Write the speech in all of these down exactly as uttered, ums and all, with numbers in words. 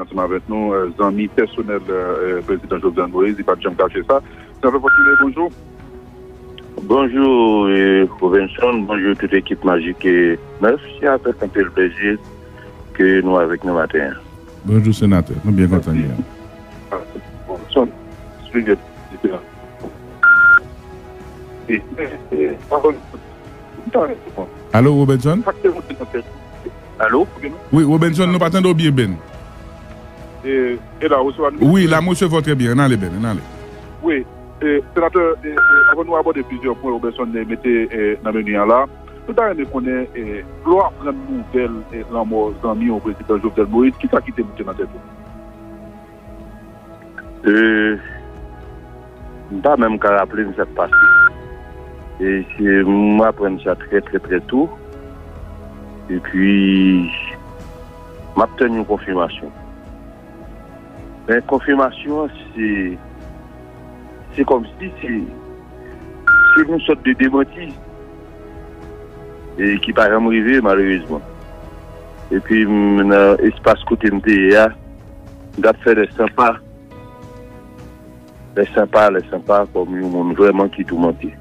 Ansanm avèk nou, eh, zanmi pèsonèl, eh, eh, prezidan Jovenel Moïse, li pa t janm kache sa. Senatè Fortuné, bonjou. Bonjou, eh, Robinson, bonjou tout ekip Majik, eh, nèf. Se avèk anpil plezi ke nou avèk nou maten an. Bonjou, senatè. Nou byen kontan gen. Robinson, sijè diferan. E, e, e, avan, Alo, Robinson? Alo? Wi, Robinson, nou pa tande w byen, Ben. E, e la, ou se Wi, la, m resevwa w trè byen. Ann ale, Ben, ann ale. Wi, e, senatè, e, e, avan nou abòde plizyè pwen Robinson mete, e, nan meni an la, nou ta renmen konnen, e, lè w aprann nouvèl, e, lanmò zanmi w, prezidan Jovenel Moïse, kisa ki te moute nan tèt ou? E, m pa menm ka raple m sa k pase. E se, m aprann sa trè, trè, trè tou. Epi, m ap tann yon konfimasyon. Men konfimasyon an, se, se kòmsi se, se yon sòt de demanti, e ki pa janm rive, malerezman. Epi, m, nan espas kote m te ye a, m t ap fè lè san pa, lè san pa, lè san pa, kòm yon moun vrèman ki toumante.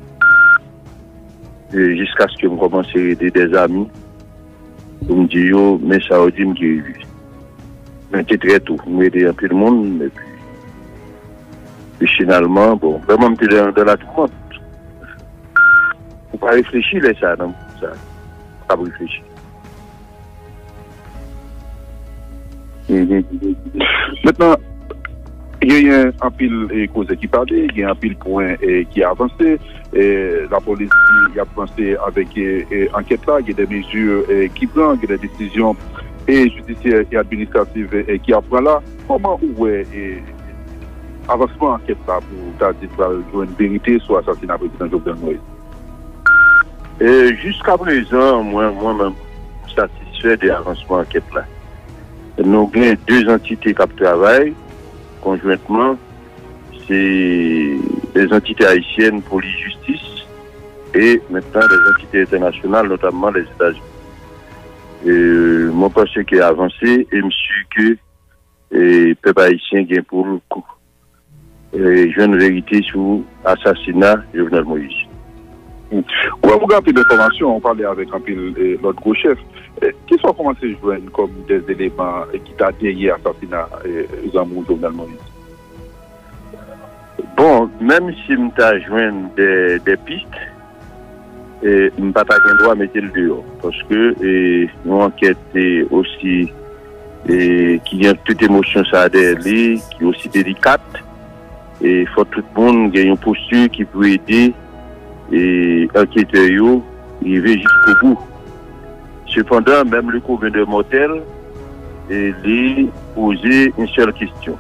E jiskaske m kòmanse rele dèzami pou m di yo, men sa yo di m ki rive. Men te trè tou, m rele anpil moun, epi, epi finalman, bon, vrèman m te nan, nan latoumant. Ou pa reflechi lè sa, nan sa. Ou pa reflechi. Mhm. Mentnan, genyen anpil, e, koze ki pale, gen anpil pwen, e, ki avanse. E, lapolis di y ap vanse avèk, e, e, ankèt la, gen de mezi, e, ki pran, gen de desizyon, e, jidisyè e administrativ, e, ki ap pran la. Kòman ou wè, e, avansman ankèt la pou w ta di pral jwenn verite sou asasina prezidan Jovenel Moïse? E, jiskaprezan, mwen, mwen menm, m satisfè de avansman ankèt la. Nou gen de antite k ap travay konjwentman. Se les entités haïtiennes pour l'injustice et maintenant les entités internationales, notamment les États-Unis. E, mwen panse ke avanse, e m si ke, e, pèp ayisyen gen pou l kou-, e, jwenn verite sou asasina Jovenel Moïse. Ou wè, ou gen anpil enfòmasyon, ou pale avèk anpil, e, lòt gwo chèf. E, kisa w kòmanse jwenn kòm dèz eleman, e, ki ta dèyè asasina, e, zanmi w Jovenel Moïse? Bon, menm si m ta jwenn de, de pis, e, m pa ta gen dwa mete l deyò. Paske, e, yon ankèt, e, osi, e, ki gen tout emosyon sa dèyè li, ki osi delikat, e, fò tout moun gen yon posti ki pou ede, e, anketè yo rive jiskobou. Sepandan, menm le commun des mortels, e, li poze yon sèl kesyon.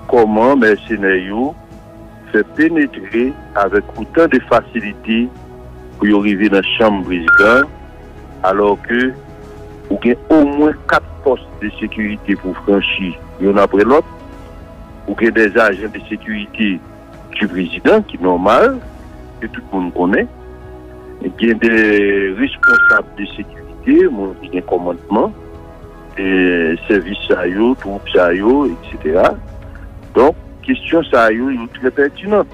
Kòman mèsenè yo fè penetre avèk otan de fasilite pou yo rive nan chanm prezidan, alò ke ou gen omwen kat pòs de sekirite pou franchi youn apre lòt, ou gen de ajan de sekirite di prezidan ki nòmal, ke tout moun konnen, gen de responsab de sekirite, moun ki gen kòmandman, e, sèvis sa yo, twoup sa yo, etsetera. Donk, kesyon sa yo, yo trè pètinan.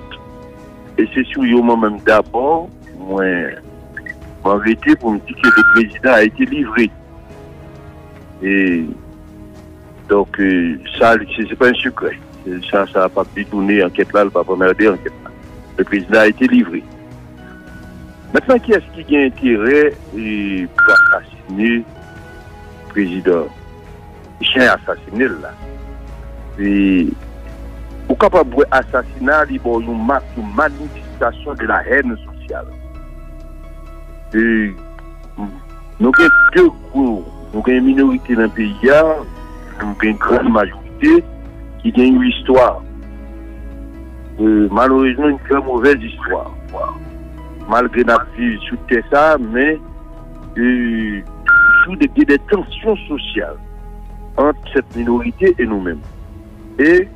E se sou yo mwen menm dabò, mwen, mwen rete pou m di ke le président a été livré. E, donk, e, sa, se, se pa yon sekrè. Sa, sa p ap detounen ankèt la, l p ap anmède ankèt la. Le président a été livré. Mentnan, kiyès ki gen enterè, e, pou asasine prezidan? Jan y asasine l la. E, ou kapab wè asasina, li ba w yon mak, yon manifestasyon de la haine sociale. E, nou gen de gwo, nou gen minorite nan peyi a, nou gen gran majorite ki gen yon istwa. E, malerezman, yon trè movèz istwa. Malgre n ap viv sou tè sa, men, e, toujou de, de, de tansyon sosyal ant sèt minorite e nou menm. E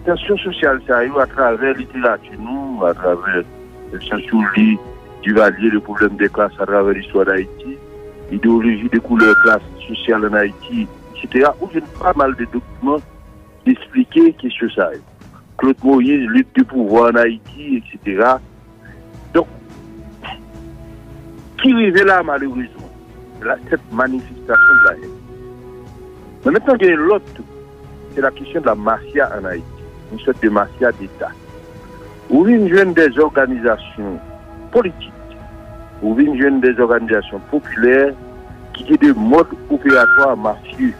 tansyon sosyal sa yo, atravè literati nou, atravè, e, Saint-Sully, Duvalier, Le problème des classes à travers l'histoire d'Haïti, idéologie de couleur, classe sociale en Haïti, etsetera. Ou jwenn pa mal de dokiman ki esplike kesyon sa yo. Claude Moïse, lutte du pouvoir en Haïti, etsetera. Donk, ki rive la, malerezman, se la, cette manifestation de la haine. Men mentnan, gen lòt tou. C'est la question de la mafia en Haïti, une sorte de mafia d'État. Ou vin jwenn des organisations politiques, ou vin jwenn des organisations populaires ki gen de mode opératoire mafieux.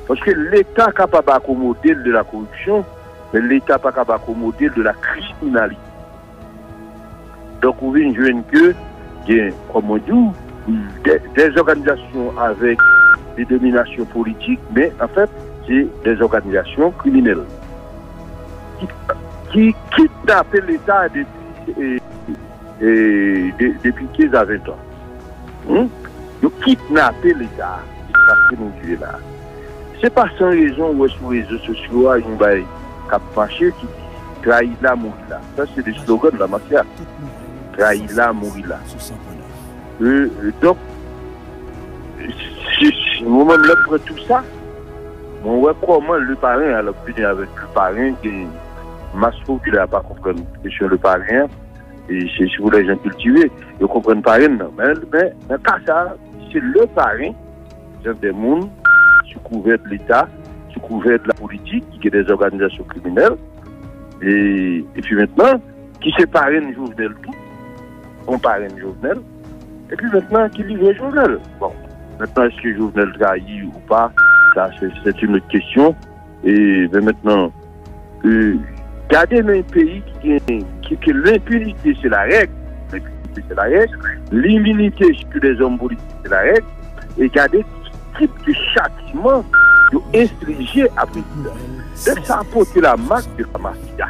Paske Leta kapab akomode l de la koripsyon, men Leta pa kapab akomode l de la kriminalite. Donk, ou vin jwenn ke gen, kòm mwen di w, de, des organisations avec des dominations politiques, mais en fait, c'est des organisations criminelles ki, ki kidnape Leta depi, e, e, de, depi kenz a ven tan. Hmm? Yo kidnape Leta a jiskaske nou rive la. Se pa san rezon ou wè sou rezo sosyo a yon bay k ap mache ki di, "Trayi la, mouri la." Sa se de slogan la mafya. "Trayi la, mouri la." E, e, donk, si, si, mwen menm, lè m pran tou sa, mwen wè kòman le parrain, alò, vini avèk le parrain, gen mas popilè a pa konprann kesyon le parrain an, e se, se pou les gens cultivés, yo konprann parrain nan. Men, men, nan ka sa, se le parrain, jan de moun, sou kouvè de Leta, sou kouvè de la politik, ki gen des organisations criminelles, e, epi mentnan, ki se parenn Jovenel tou, yon parenn Jovenel, epi mentnan, ki livre Jovenel. Bon, mentnan, èske Jovenel trayi ou pa, sa, se, c'est une autre question. E, men mentnan, e, gade nan yon peyi ki gen, ki, ke l'inimité c'est la règle, l'inimité c'est la règle, l'immunité chez les hommes politiques c'est la règle, e gade tip de chatiman yo enflije a prezidan. Donk sa pote la marque de la mafia.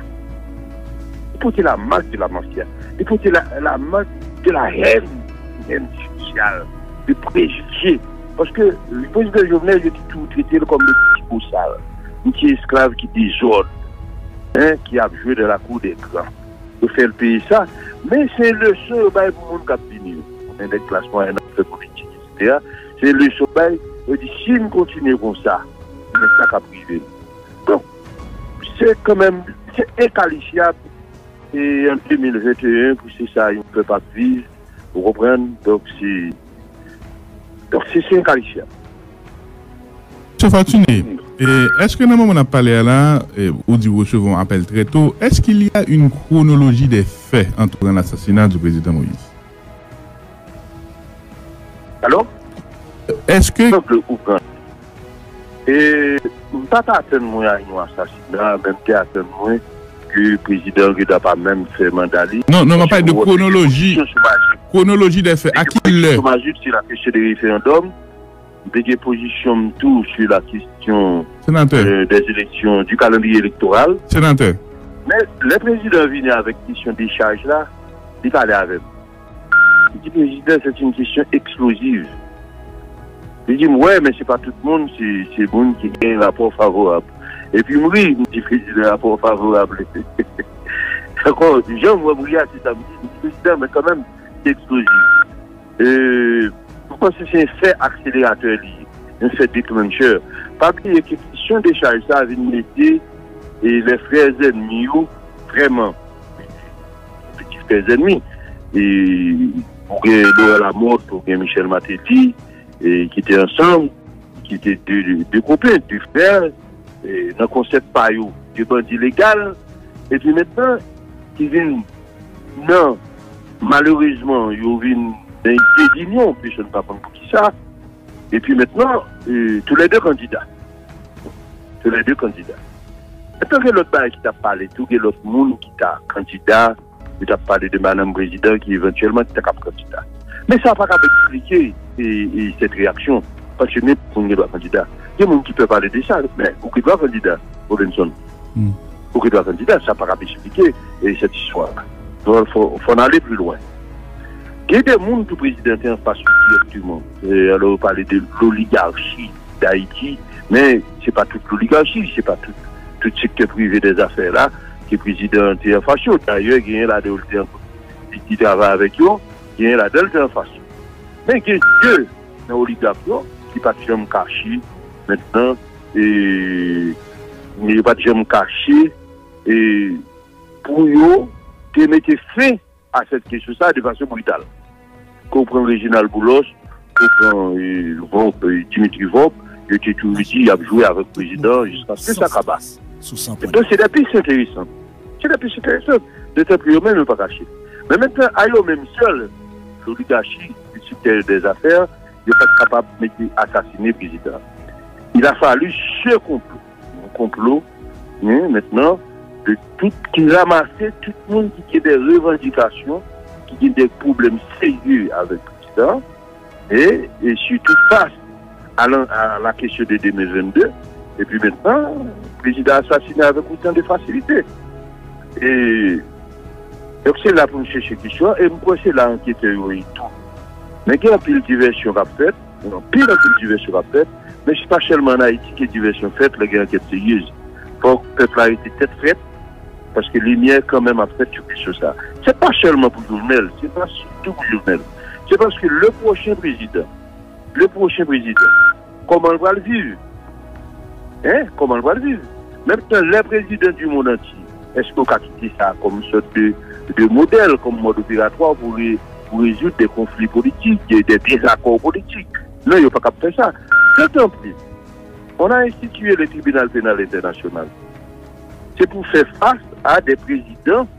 Li pote la marque de la mafia. Li pote la, la marque de la haine, haine sociale, de préjugés. Paske prezidan Jovenel, yo te toujou trete l kòm le piti bosal, yon ti esklav ki dezòd, hein, ki ap jwe dans la cour des grands. Yo fè l peye sa, men se leson yo bay pou moun k ap vini yo. Konnen nèg klas mwayèn ap fè politik, etsetera. Se leson bay, yo di, "Si n kontinye konsa, men sa k ap rive n." Donk, se kanmenm, se enkalisyab, e an de mil venteyen, pou se sa yon pèp ap viv, ou konprann? Donk, se, donk, se, se enkalisyab. Mesye Fortuné, e, èske nan moman n ap pale a la, e, ou di w resevwa yon apèl trè to, est-ce qu'il y a une chronologie des faits entourant l'assassinat du président Moïse? Alo? Èske... Sanble ou pran. E, m pa t atann mwen a yon asasina, men m te atann mwen ke prezidan Reda pa menm fè manda li. Non, non, m ap pale de chronologie. Chronologie des faits. À quelle heure? Sou Majid, se la kesyon de referandòm. M te gen pozisyon m tou sou la kesyon, euh, des élections, du calendrier électoral. Senatè. Men lè prezidan vini avèk kesyon dechaj la, li pale avè m. Li di, "Président, c'est une question explosive." Li di m, "Wè, men se pa tout moun, se, se moun ki gen rapò favorab." Epi m ri, m di, "Prezidan, rapò favorab." Ankò, jan m wè m ri a, se sa m di, m di, "Prezidan, men kanmenm, se eksplozif." E, m panse se yon fè akseleratè li ye, yon fè declencher. Pa bliye ke kesyon dechaj sa a vin mete, e, les frères ennemis yo vrèman. Petit frères ennemis. E, ou gen Laurent Lamothe, ou gen Michel Martelly, e, ki te ansanm, ki te de, de, de kopen, de frè, e, nan konsèp pa yo, de bandi legal, epi mentnan, ki vin nan, malerezman, yo vin nan ide dinyon, pèsonn pa konn poukisa, epi mentnan, e, toulède kandida. Toulède kandida. Mentnan, gen lòt bagay ki t ap pale tou, gen lòt moun ki ta kandida, yo t ap pale de madanm prezidan ki evantyèlman ki ta kab kandida. Men sa pa kab eksplike, e, e, sèt reyaksyon, paske nenpòt moun gen dwa kandida. Gen moun ki pè pale de sa, men ou gen dwa kandida, Robinson. Ou gen dwa kandida, sa pa kab eksplike, e, sèt istwa la. Donk, fò, fò n ale pli lwen. Gen de moun tou prezidan te anfas li dirèkteman. E, alò, yo pale de loligachi d'Ayiti, men se pa tout loligachi, se pa tout, tout sektè prive dè zafè la ke prezidan an te anfas yo. Dayè, genyen ladan yo l te an, li, li travay avèk yo, genyen ladan l te anfas yo. Men gen de nan oligak yo li pa t janm kache. Mentnan, e, li pa t janm kache, e, pou yo te mete fen a sèt kesyon sa a de fason brital. Ke w pran Reginald Boulos, ke w pran, e, Vòb, e, Dimitri Vòb, yo te toujou di y ap jwe avèk prezidan jiskaske sa kaba. Donk, se de pis enteresan. Se de pis enteresan. Dotan pli yo menm, yo pa kache. Men mentnan, a yo menm sèl, loligachi, le sektè dèzafè, yo pa t kapab mete asasine prezidan. Il a fallu ce complot. Yon konplo, hein, mentnan, de tout, ki ranmase tout moun ki gen de revandikasyon, ki gen de pwoblèm serye avèk prezidan, e, e sitou fas a la, a la kesyon de de me vennde, epi mentnan, prezidan asasine avèk otan de fasilite. E, donk, se la pou n chèche kesyon an, e m kwè se la anketè yo ye tou. Men gen anpil divèsyon k ap fèt, gen anpil, anpil divèsyon k ap fèt, men se pa sèlman ann Ayiti ke divèsyon fèt lè gen ankèt seryez. Fòk pèp la rete tèt frèt, paske limyè kanmenm ap fèt sou kesyon sa. Se pa sèlman pou Jovenel, se pa sitou pou Jovenel. Se paske le pwochen prezidan, le pwochen prezidan, kòman l pral viv? Hein? Kòman l pral viv? Menm tan lè prezidan du monde entier, èske w ka kite sa kòm sòt de, de modèl, kòm mòd operatwa pou re-, pou rezoud de konfli politik, de, de dezakò politik? Non, yo pa kab fè sa. Dotan plis, on a institué le tribunal pénal international. Se pou fè fas a de prezidan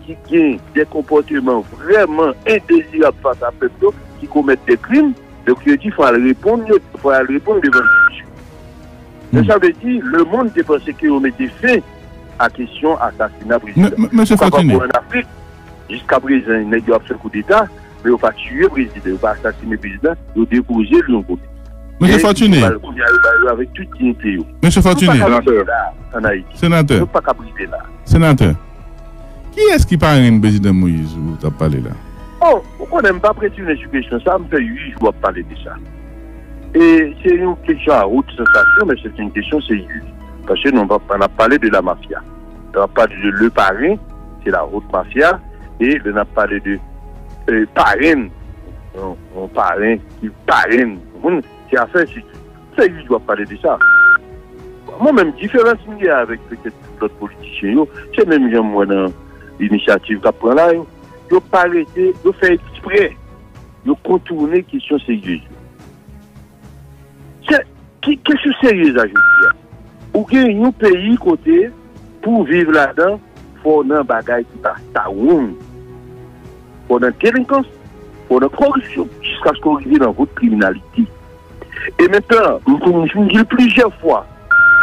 ki gen de konpòteman vrèman endezirab fas a pèp yo, ki komèt de krim, donk yo di fò al reponn, yo, fò al reponn devan jij. Men sa vle di, lemonn te panse ke yo mete fen a kesyon asasina prezidan. Ou kapab wè ann Afrik, jiskaprezan, nèg yo ap fè koudeta, men yo pa tiye prezidan, yo pa asasine prezidan, yo depoze l yon kote. Mesye Fortuné. Kounye a, yo ba yo avèk tout diyite yo. Mesye Fortuné. Nou pa ka rive la ann Ayiti. Senatè. Nou pa ka rive la. Senatè. Kiyès ki parenn prezidan Moïse ou t ap pale la? Oh, ou konnen m p ap retounen sou kesyon sa, m fè uit jou ap pale de sa. E se yon kesyon à haute sensation, mais c'est une question sérieuse. Paske nou p ap, n ap pale de la mafya. N ap pale de le parrain, c'est la haute mafia. E lè n ap pale de, euh, parenn, yon, yon parenn ki parenn, konprann? Se afè, se, se uit jou ap pale de sa. Mwen menm, diferans m gen avèk petèt tout lòt politisyen yo, se menm jan m wè nan inisyativ k ap pran la yo. Yo pa rete, yo fè eksprè, yo kontounen kesyon seryez yo. Se, ki kesyon seryez a jodi a? Ou gen yon peyi kote pou w viv ladan, fò w nan bagay ki pa sa wonn. Fò w nan delinkans, fò w nan koripsyon, jiskaske w rive nan vot kriminalite. E mentnan, m konn di l plizyè fwa,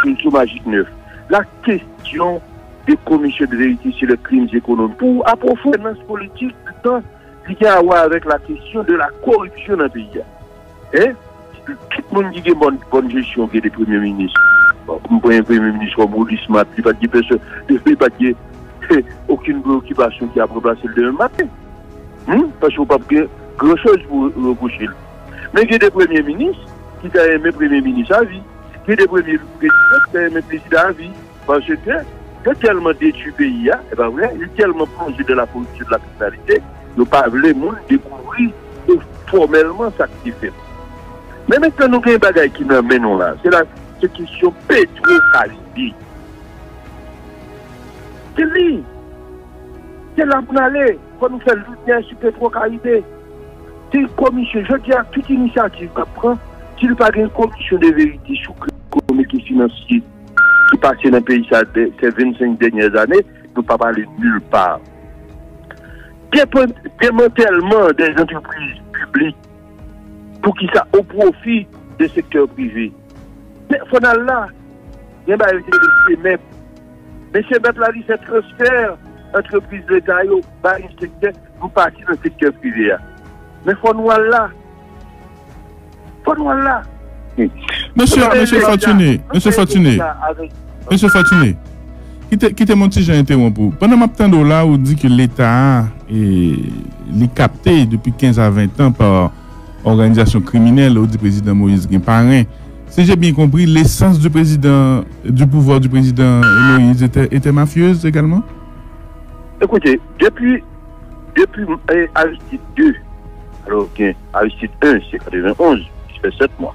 sou, sou Magik nèf, la question de commission de vérité sur les crimes économiques, pou apwofondiman politik, tan li gen a wè avèk la kesyon de la koripsyon nan peyi a. Hein? Tout moun ki gen bòn, bòn jesyon, gen de premye minis. Bon, m pran yon premye minis kòm Willy Smart, li pa t gen pèsòn, li pa t gen okenn preyokipasyon ki ap ranplase l demen maten. Hmm? Paske w p ap gen gran choz pou repwoche l. Men gen de premye minis ki ta renmen premye minis avi. Gen de premye prezidan ki ta renmen prezidan avi. Paske yo tèlman detwi peyi a, e pa vre, yo tèlman plonje dans la corruption, de la criminalité, yo pa vle moun dekouvri fòmèlman sa ki te fèt. Men mentnan nou gen bagay ki nan men nou la. Se la, se kesyon Petro Karibe. Se li. Se la pou n ale. Fò nou fè limyè sou Petro Karibe. Se yon komisyon, jodi a, tout inisyativ k ap pran, si l pa gen komisyon de verite sou krim ekonomik e finansye ki pase nan peyi sa, de, ces vingt-cinq dernières années, nou p ap ale nil pa. Depan-, demantèlman dè antrepriz piblik, poukisa o pwofi de sektè prive? Men fò n al la. Gen bagay yo te rele CMEP. Men CMEP la, li fè transfè antrepriz leta yo bay yon sektè pou pati nan sektè prive a. Men fò nou al la. Fò nou al la. Mesye, mesye Fortuné, mesye Fortuné, mesye Fortuné, kite, kite m yon ti jan entewonp ou. Pandan m ap tande w la, ou di ke leta a, e, li kapte depi kenz a ven tan pa òganizasyon kriminèl, ou di prezidan Moïse gen paren. Si j'ai bien compris, l'essence du président, du pouvoir du président Moïse était, était mafieuse également? Ekoute, depi, depi, eh, Aristide de, alò, gen Aristide un, se katrevenonz, ki fè sèt mwa.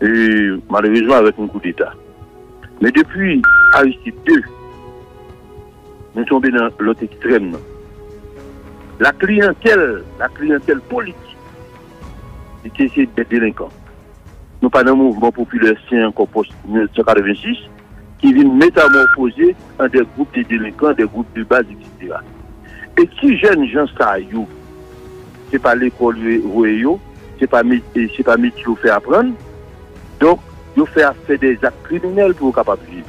E malerezman, avèk yon koudeta. Men depi Aristide de, nou tonbe nan lòt ekstrèm nan. La clientèle, la clientèle politique, li te se dè delenkan. Nou pa nan mouvman popilè sen ankò pòs mil nèf san katrevensis, ki vin metamòfoze an de gwoup de delenkan, de gwoup de baz, etsetera. E ti jèn jan sa yo, se pa lekòl yo voye yo, se pa met-, e se pa metye yo fè aprann. Donk, yo fè ap fè de zak kriminèl pou yo kapab viv.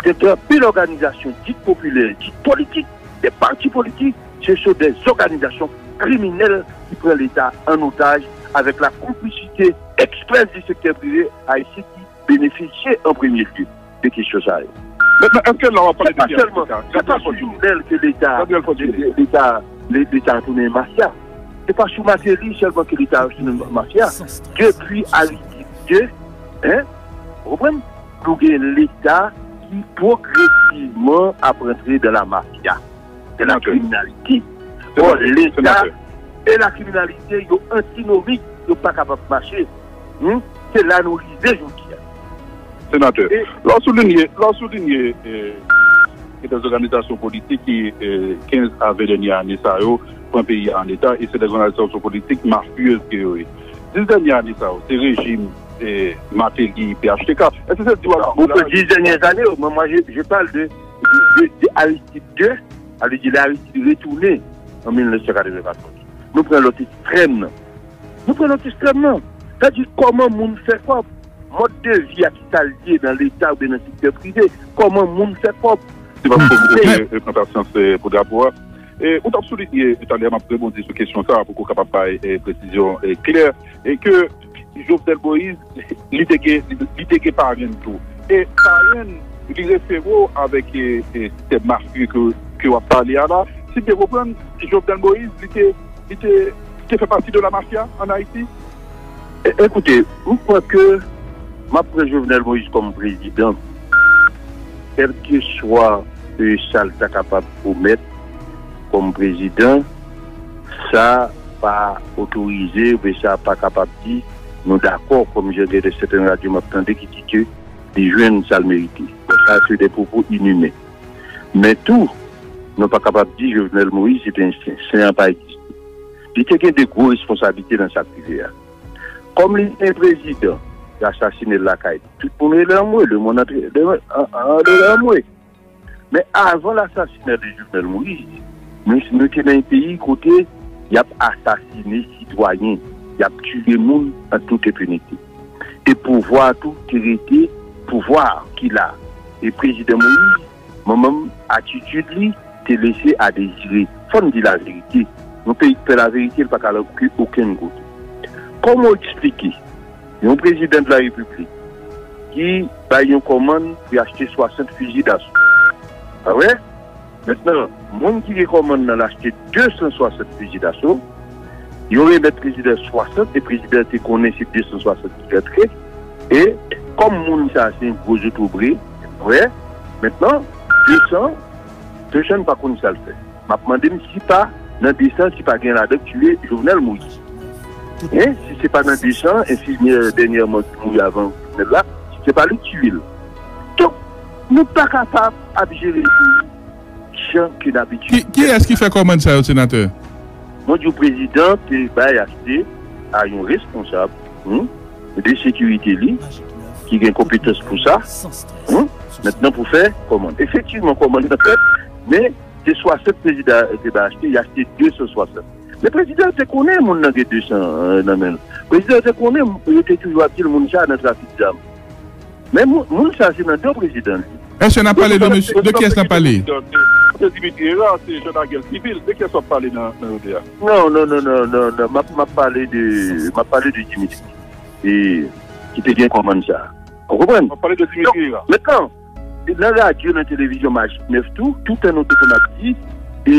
Gen anpil òganizasyon dit popilè, dit politik, de pati politik, se sou de òganizasyon kriminèl ki pran Leta an otaj avèk la konplisite eksprès di sektè prive ayisyen ki benefisye an premye lye de kesyon sa yo. Mentnan, èske la w ap pale de Pierre H T K? Se pa sèlman, se pa sou Jovenel ke Leta, Leta, Leta tounen mafya. Se pa sou Martelly sèlman ke Leta tounen mafya. Depi Aristide de, en, ou konprann? Nou gen Leta ki pwogresivman ap rantre dan la mafya, dan la kriminalite. Bon, Leta e la kriminalite, yo antinomik, yo pa kapab mache. Hmm? Se la nou rive jodi a. Senatè, lè w soulinye, lè w soulinye, eh, gen de òganizasyon politik ki, eh, kenz a ven dènye ane sa yo pran peyi a an eta, e se de òganizasyon politik mafyez ke yo ye. Dis dènye ane sa yo, se rejim, eh, Martelly, P H T K. Èske se di w ap... Bon, dis dènye ane, mwen, mwen, je, je parle de, de, de, de Aristide de, sa vle di lè Aristide retounen an mil nèf san katreven katòz. Nou pran lòt ekstrèm nan. Nou pran lòt ekstrèm nan. Sa di kòman moun fè kòb, mòd de vi a, ki sa l ye nan Leta oubyen nan sektè prive, kòman moun fè kòb. Se pa pou koupe, e, pran pasyans, e, pou drapo a. E, ou t ap soulinye talè, m ap rebondi sou kesyon sa a pou ke w kapab bay, e, presizyon, e, klè, e ke Jovenel Moïse, li te gen, li te gen parenn tou. E parenn, li refere w avèk, e, e, sistèm mafye ke, ke w ap pale a la. Si m byen konprann, Jovenel Moïse, li te, li te, li te fè pati de la mafya ann Ayiti? E, ekoute, m kwè ke m ap pran Jovenel Moïse kòm prezidan, kèlkeswa, e, sa l ta kapab pwomèt kòm prezidan, sa pa otorize, oubyen sa pa kapab di nou dakò, kòm jan gen de sèten radyo m ap tande ki di ke li jwenn sa l merite. Bon, sa se de pwopo inimen. Men tou, nou pa kapab di Jovenel Moïse se te yon sen. Sen an pa egziste. Li te gen de gwo responsablite nan sa k rive a. Kòm li te prezidan, yo asasinen l lakay li. Tout moun rele anmwe, le mond antre, le, an, an, rele anmwe. Men avan lasasina de Jovenel Moïse, nou, nou te nan yon peyi kote y ap asasinen sitwayen, y ap tiye moun an tout enpinite. E pouvwa a tou te rete pouvwa ki la. E prezidan Moïse, mwen menm, atitid li te lese a dezire. Fò n di laverite. Yon peyi ki pè laverite, li pa ka al okenn kote. Kòman w eksplike yon prezidan de la repiblik ki bay yon kòmann pou y achte swasant fizi daso? Pa vre? Mentnan, moun ki gen kòmann nan, l achte de san swasant fizi daso, yo remèt prezidan swasant, e prezidan te konnen se de san swasant ki rantre, e kòm moun sa se yon gwo zotobre, vre, mentnan, de san, de san pa konn sa l fè. M ap mande m si pa nan de san, si pa gen ladan k tiye Jovenel Moïse. Hein? Si se pa nan de san, enfimyè dènyèman ki mouri avan Jovenel la, si se pa li k tiye l. Donk, nou pa kapab ap jere peyi jan ke n abitye. Ki, kiyès ki fè kòmann sa yo, senatè? Mwen di w, prezidan te bay achte a yon responsab, hmm, de sekirite li, ki gen konpetans pou sa, hmm, mentnan pou fè kòmann. Efektivman, kòmann nan fèt, men se swasant prezidan te bay achte, y achte de san swasant. Men prezidan te konnen moun nan gen de san, euh, nan men l. Prezidan te konnen, yo te toujou ap di l moun sa nan trafik zam. Men moun, moun sa se nan do prezidan li. Èske n ap pale de mesye, de kiyès n ap pale? Se Dimitri Hérard, se jan lagè sivil. De kiyès w ap pale nan, nan jodi a? Non, non, non, non, non, non. M ap, m ap pale de, m ap pale de Dimitri. E, ki te gen kòmann sa. Ou konprann? M ap pale de Dimitri Hérard. Donk, mentnan, nan radyo, nan televizyon Majik nèf tou, toutan nou te konn ap di, e,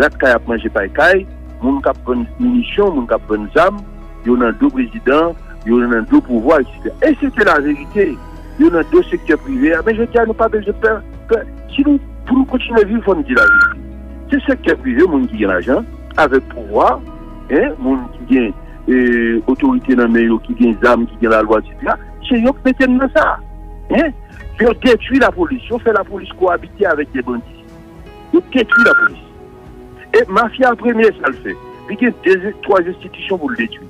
rat kay ap manje pay kay, moun k ap vann minisyon, moun k ap vann zam, yo nan do prezidan, yo nan do pouvwa, etsetera. E se te laverite. Yo nan do sektè prive a. Men jodi a, nou pa bezwen pè, pè. Si nou, pou nou kontinye viv, fò n di laverite. Se sektè prive, moun ki gen lajan, avèk pouvwa, en, moun ki gen, e, otorite nan men yo ki gen zam, ki gen lalwa, etsetera. Se yo k mete n nan sa. Hein? Yo detwi lapolis, yo fè lapolis kowabite avèk de bandi. Yo detwi lapolis. E mafya a premye sa l fè. Li gen de, twa enstitisyon pou l detwi.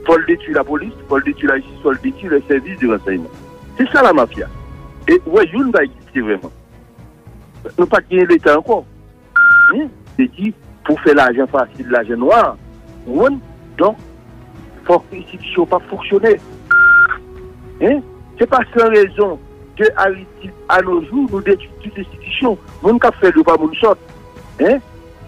Fò l detwi lapolis, fò l detwi lajistis, fò l detwi lè sèvis de ransèyman. Se sa la mafya. E ou wè, youn pa egziste vrèman. Nou pa t gen leta ankò. Hein? Se di pou fè lajan fasil, lajan nwa. Ou konprann? Donk, fòk enstitisyon p ap fonksyone. Hein? Se pa san rezon ke Aristide, a nos jours, nou detwi tout enstitisyon. Moun k ap fè l yo pa moun sòt. Hein?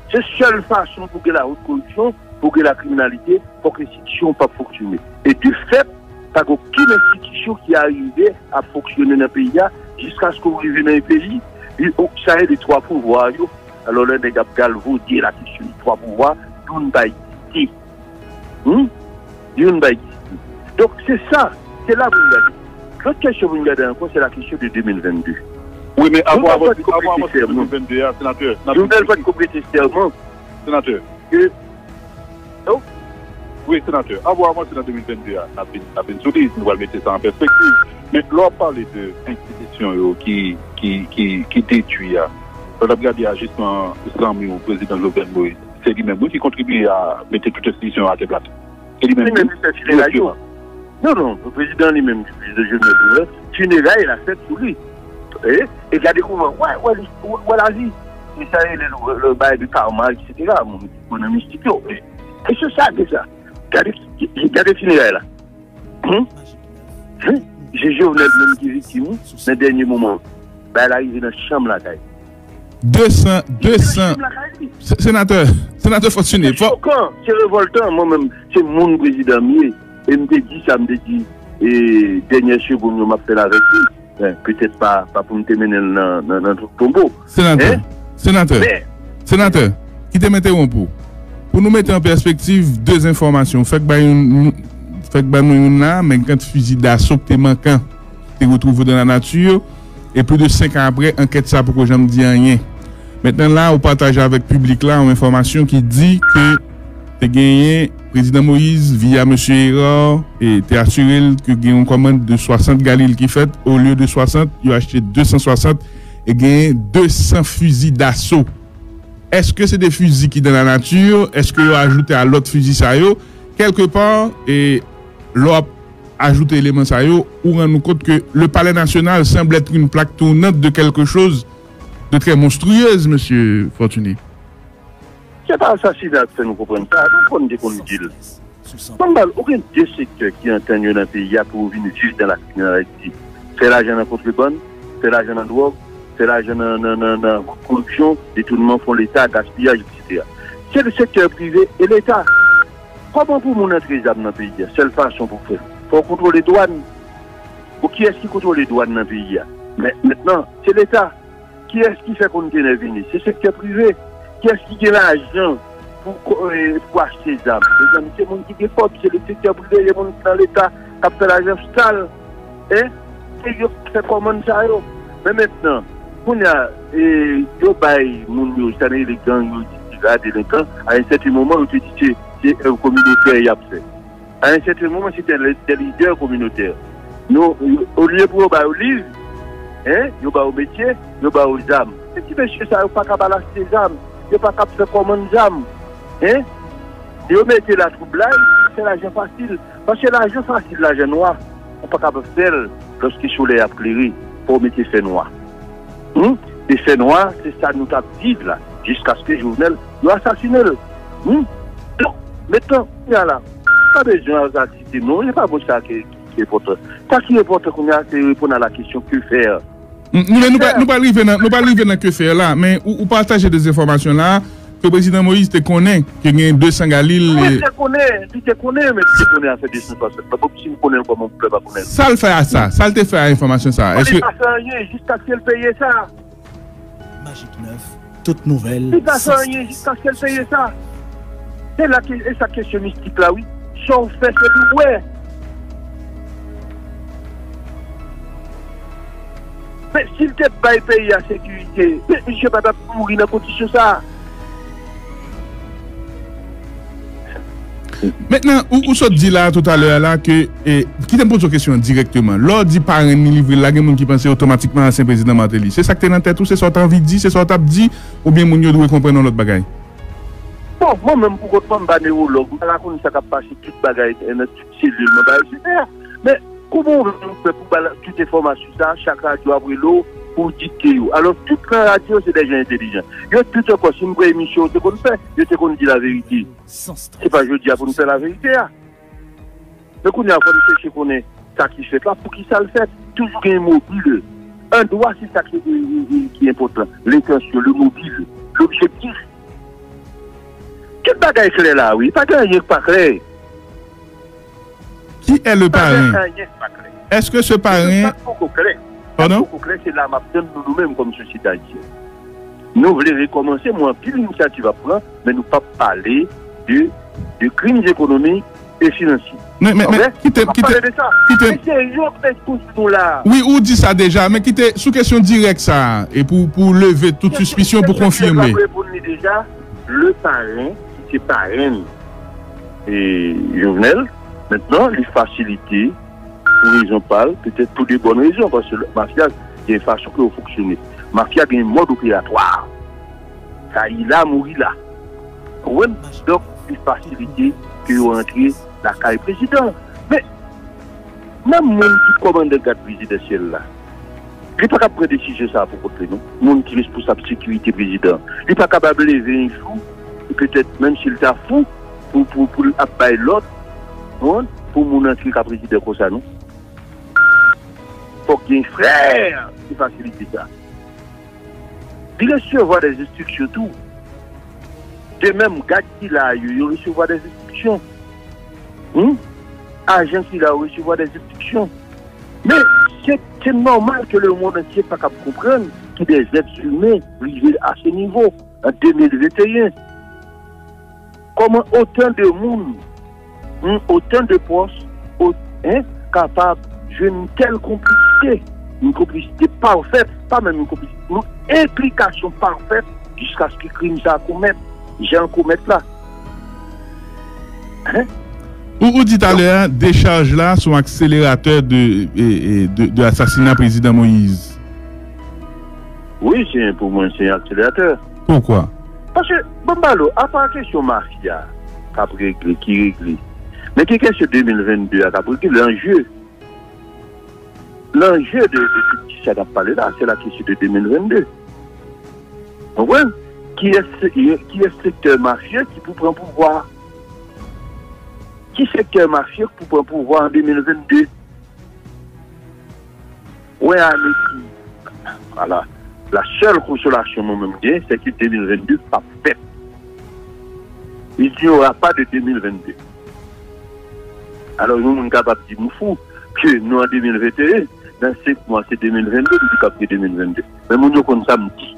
Se sèl fason pou gen la haute corruption, pou gen la kriminalite, fòk enstitisyon p ap fonksyone. E de fèt, pa gen okenn enstitisyon ki arive ap fonksyone nan peyi a, jiskaske w rive nan yon peyi, e, o, sa rele twa pouvwa yo. Alò, lè nèg ap galvode la kesyon de twa pouvwa, youn pa egziste. Hmm? Youn pa egziste. Donk, se sa, se la pou n gade. Lòt kesyon pou n gade ankò, se la kesyon de de mil venn de. Wi, men avan, avan, avan, avan de de mil venn de a, senatè, Jovenel pa t ko prete sèman. Senatè. Ke, oh? Wi, senatè. Avan, avan, se nan de mil venn de a, n ap vin, n ap vin sou li, nou pral mete sa an pèspektiv. Men lè w ap pale de enstitisyon yo ki, ki, ki, ki detwi a, lè w ap gade ajisman zanmi w, prezidan Jovenel Moïse, se li menm, wi, ki kontribye a mete tout enstitisyon yo atè plat. Se li menm, wi, direkteman. Non, non, prezidan li menm, prezidan Jovenel Moïse, fineray la fèt sou li. E, e gade kouman, wè, wè, wè, wè lavi. E sa rele le, le, le bagay de karma, etsetera. Moun ki kwè nan mistik yo. E, e se sa, deja. Gade, gade fineray la. Hmm? Hmm? Se Jovenel menm ki viktim, wi, nan dènye moman. Bagay la rive nan chanm lakay. De san, de san. Se, senatè, senatè Fortuné, se chokan, se revòltan. Mwen menm, se moun prezidan m ye. E m te di sa, m te di, e, dènyè segonn yo, m ap fè l avèk li. Ben, petèt pa, pa pou m te mennen l nan, nan, nan tonbo. Senatè, senatè, senatè, kite m entewonp ou. Pou nou mete an pèspektiv de enfòmasyon, fèk bay youn, fèk ban nou youn la, men kant fizi daso k te mankan, te retwouve dan la nati, e plis de senk an apre, ankèt sa poko janm di anyen. Mentnan la, ou pataje avèk piblik la yon enfòmasyon ki di ke te genyen prezidan Moïse, via mesye Hérard, e te asire l ke gen yon kòmand de swasant galil ki fèt, olye de swasant, yo achte de san swasant, e genyen de san fizi daso. Èske se de fizi ki dan la nati? Èske yo ajoute a lòt fizi sa yo? Kèlkepa, e lè w ap ajoute eleman sa yo, ou rann ou kont ke le Palais National semble être une plaque tournante de quelque chose de très monstrueuse, mesye Fortuné. Se pa asasina k fè nou konprann sa, nou konn te konn di l. Ban m ba l, ou gen de sektè ki antann yo nan peyi a pou yo vin viv nan lakriminalite. Fè lajan nan kontrebann, fè lajan nan dwòg, fè lajan nan, nan, nan, nan koripsyon, detounman fon leta, gaspiyaj, etsetera. Se le sektè prive e leta. Kòman pou moun antre zam nan peyi a? Sèl fason pou fè l, fò w kontwole dwàn. Bon, kiyès ki kontwole dwàn nan peyi a? Men, mentnan, se leta. Kiyès ki fè kontenè vini? Se sektè prive. Kiyès ki gen lajan pou ko-, e, pou achte zam? Mezanmi, se moun ki gen kòb, se le sektè prive, se moun ki nan leta k ap fè lajan sal. Hein? Se yo k fè kòmann sa yo. Men mentnan, kounye a, e, yo bay moun yo, sa nan rele gang yo, etsetera, delenkan, a yon sèten moman, yo te di se, se, e, kominotè y ap fè. A yon sèten moman, se te de lidè kominotè. Nou, olye pou yo ba yo liv, hein, yo ba yo metye, yo ba yo zam. Men ti mesye sa yo pa kab al achte zam, yo pa kab fè kòmann zam, hein. Yo mete latwoublay, fè lajan fasil. Paske lajan fasil, lajan nwa, ou pa kab fè l lòske solèy ap klere, fò w mete fènwa. Hmm? E fènwa, se sa nou t ap viv la, jiskaske Jovenel, yo asasine l. Hmm? Donk, mentnan, kounye a la, pa bezwen al site non, se pa bon sa ki, ki, ki enpòtan. Sa ki enpòtan kounye a, se reponn a la kesyon que faire. Mm, nou, men nou pa, nou pa rive nan, nou pa rive nan que faire la, men ou, ou pataje de enfòmasyon la, ke prezidan Moïse te konnen ke gen de san galil. Wi, li te konnen, li te konnen, men li te konnen afè de san swasant. Bon, si m konnen l, kòman m fè pa konnen l? Sa l fè a sa? Sa l te fè a enfòmasyon sa? Bon, li pa fè anyen, jiskaske l peye sa. Magic neuf, tout nouvèl. Li pa fè anyen jiskaske l peye sa. Se la ke, e sa kesyon mistik la, wi. Sa w fè, se li w wè. Men si l te bay peyi a sekirite, men misye pa t ap mouri nan kondisyon sa a. Mentnan, ou, ou sot di la toutalè a la ke, e, kite m poze w kesyon an dirèkteman. Lè w di parenn li livre l la, gen moun ki panse otomatikman ansyen prezidan Martelly. Se sa k te nan tèt ou, se sa w t anvi di, se sa w t ap di, oubyen moun yo dwe konprann yon lòt bagay? Bon, mwen menm pou kont mwen, m pa newològ, m pa ka konn sa k ap pase tout bagay nan tout selil nan bagay sou tè a. Men, kòman w menm ou fè pou ba tout enfòmasyon sa a, chak radyo ap rele w pou w dikte yo? Alò, tout nan radyo se de jan entelijan. Yo tout ankò, si m pran emisyon yo te konn fè, yo te konn di laverite. Se pa jodi a pou n fè laverite a. Men kounye a, fò n chèche konnen sa ki fèt la, poukisa l fèt. Toujou gen mobil. Andwa, se sa ki, ki, ki, ki enpòtan. Lentansyon, le mobil, lobjektif. Tout bagay klè la, wi. Pa gen anyen k pa klè. Qui est le parrain? Est-ce que ce parrain... Pardon? Poko klè, se la m ap tann nou, nou menm kòm sosyete ayisyèn. Nou vle rekòmanse, mwen anpil inisyativ ap pran, men nou p ap pale de, de crimes économiques et financiers. Men, men, men, kite, kite, kite. Men se yo k met sou nou la. Wi, ou di sa deja, men kite sou kesyon dirèk sa a, e pou, pou leve tout sispisyon, pou konfime. Reponn li deja, le parrain, ki se parenn e Jovenel, mentnan, li fasilite, pou rezon pa l, petèt pou de bòn rezon, paske mafya gen fason ke yo fonksyone. Mafya gen mòd operatwa. Sa ye la, mouri la. Ou konprann? Donk, li fasilite ke yo rantre lakay prezidan. Men, menm moun ki kòmandan gad prezidansyèl la, li pa kab pran desizyon sa a pou kont li, non. Moun ki responsab sekirite prezidan, li pa kapab leve yon jou, petèt, menm si l ta fou, pou, pou, pou l ap bay lòd, ou konprann, pou moun antre ka prezidan konsa, non. Fòk gen frè ki fasilite sa. Li resevwa de enstriksyon tou. De menm, gad ki la yo, yo resevwa de enstriksyon. Hmm? Ajan ki la yo resevwa de enstriksyon. Men, se, se nòmal ke lemonn antye pa kab konprann ki de zèt imen rive a se nivo an de mil venteyen. Kòman otan de moun, hmm, otan de pòs, o-, hein, kapab jwenn tèl konplisite, yon konplisite pafèt, pa menm yon konplisite, yon enplikasyon pafèt jiskaske krim sa a komèt, jan l komèt la. Hein? Ou, ou di talè a, dechaj la se yon akseleratè de, e, e, de, de asasina prezidan Moïse. Wi, se, pou mwen, se yon akseleratè. Poukwa? Paske, bon, m pale w, apa kesyon mafya k ap regle, ki regle. Men ki kesyon de mil vennde a k ap regle, lanje. Lanje de, de tout sa n ap pale la, se la kesyon de de mil vennde. Ou konprann? Kiyès, kiyès sektè mafye ki pou pran pouvwa? Ki sektè mafye ki pou pran pouvwa an de mil vennde? Wè ane ki, vwala, la sèl konsolasyon mwen menm gen, se ke de mil vennde p ap fèt. Il n'y aura pas de de mil vennde. Alò, yon moun kapab di m fou ke nou an de mil venteyen, nan senk mwa se de mil vennde, m di k ap gen de mil vennde. Men moun yo konn sa m di.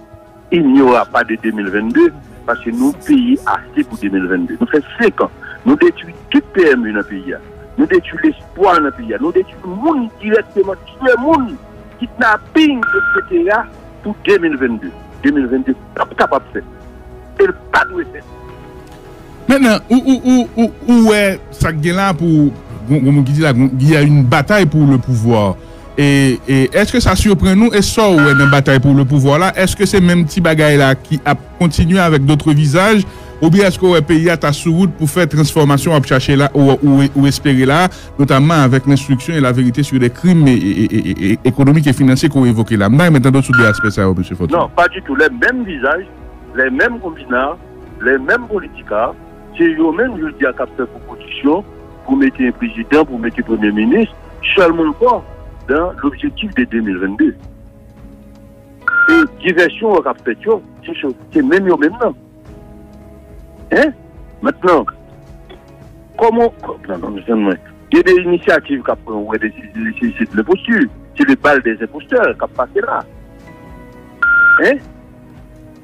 Il n'y aura pas de de mil vennde, paske nou peye ase pou de mil vennde. Nou fè senk an. Nou detwi tout P M E nan peyi a. Nou detwi lespwa nan peyi a. Nou detwi moun dirèkteman, tiye moun, kidnaping, etsetera, pou de mil vennde. De mil vennde p ap kapab fèt. E l pa dwe fèt. Mentnan, ou, ou, ou, ou, ou wè sa k gen la pou, gon, gon moun ki di la, gon, il y a une bataille pour le pouvoir. E, e èske sa siprann ou? E sa w wè nan batay pou le pouvwa la? Èske se menm ti bagay la ki ap kontinye avèk dòt vizaj? Oubyen èske w wè peyi a ta sou wout pou fè transfòmasyon w ap chache la, ou, ou, ou espere la, notamman avèk lenstriksyon e laverite sou de krim e, e, e, e, e, ekonomik e finansye ke w evoke la? M ta renmen tande w sou de aspè sa yo, mesye Fortuné. Non, pa ditou. Lè menm vizaj, lè menm konbina, lè menm politika, se yo menm, jodi a, k ap fè pwopozisyon pou mete prezidan, pou mete premye minis, sèlman ankò dan lobjektif de de mil vennde. E divèsyon k ap fèt yo, se, se menm yo menm nan. Hein? Mentnan, kòman, kò-, non, non, non, mwen, gen de inisyativ k ap pran, ou wè, de, de, de, se de lenposti, se le bal des imposteurs k ap pase la. Hein?